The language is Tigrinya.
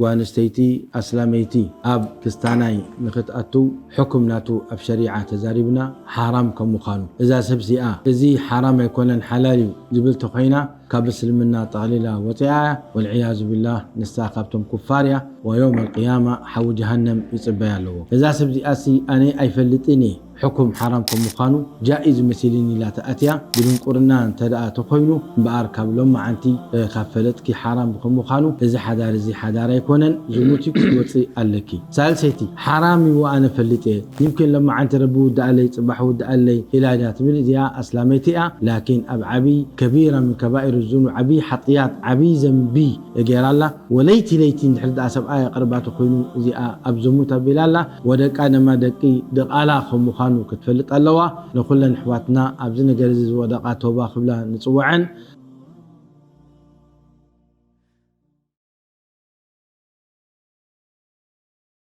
ጓል ኣንስተይቲ ኣስላመይቲ ኣብ ክስታናይ ንኽትኣቱ ሕኩም ናቱ ኣብ ሸሪዓ ተዛሪብና ሓራም ከም ምዃኑ፣ እዛ ሰብ እዚኣ እዚ ሓራም ኣይኮነን ሓላል እዩ ዝብል ተኾይና ካብ እስልምና ጠቕሊላ ወፂኣ እያ። ወልዕያዙ ቢላህ፣ ንሳ ካብቶም ኩፋር እያ። ወየውም ኣልቅያማ ሓዊ ጀሃነም ይፅበያ ኣለዎ። እዛ ሰብ እዚኣሲ ኣነ ኣይፈልጥን እየ ሕኩም ሓራም ከም ምዃኑ ጃኢዝ መሲልኒ ኢላ ተኣትያ። ብድንቁርና እንተ ደኣ ተኾይኑ እምበኣር ካብ ሎማዓንቲ ካብ ፈለጥኪ ሓራም ከም ምዃኑ እዚ ሓዳር እዚ ሓዳር ኣይኮነን፣ ዝሙት እዩ ክትወፅእ ኣለኪ። ሳልሰይቲ ሓራም እዩ ኣነ ፈሊጠ እየ፣ ይምኪን ሎማዓንቲ ረቢ ውድኣለይ ፅባሕ ውድኣለይ ኢላ ድያ ትብል፣ እዚኣ ኣስላመይቲ እያ። ላኪን ኣብ ዓብይ ከቢራ ምን ከባኢር ዙኑብ ዓብይ ሓጥያት ዓብይ ዘንቢ ገይራ ኣላ። ወለይቲ ለይቲ እንድሕር ደኣ ሰብኣይ ኣቕርባቲ ኮይኑ እዚኣ ኣብ ዝሙት ኣቢላ ኣላ። ወደቃ ደማ ደቂ ድቓላ ከም ምዃኑ ክትፈልጥ ኣለዋ። ንኹለን ኣሕዋትና ኣብዚ ነገር እዚ ዝወደቓ ተውባ ክብላ ንጽውዐን።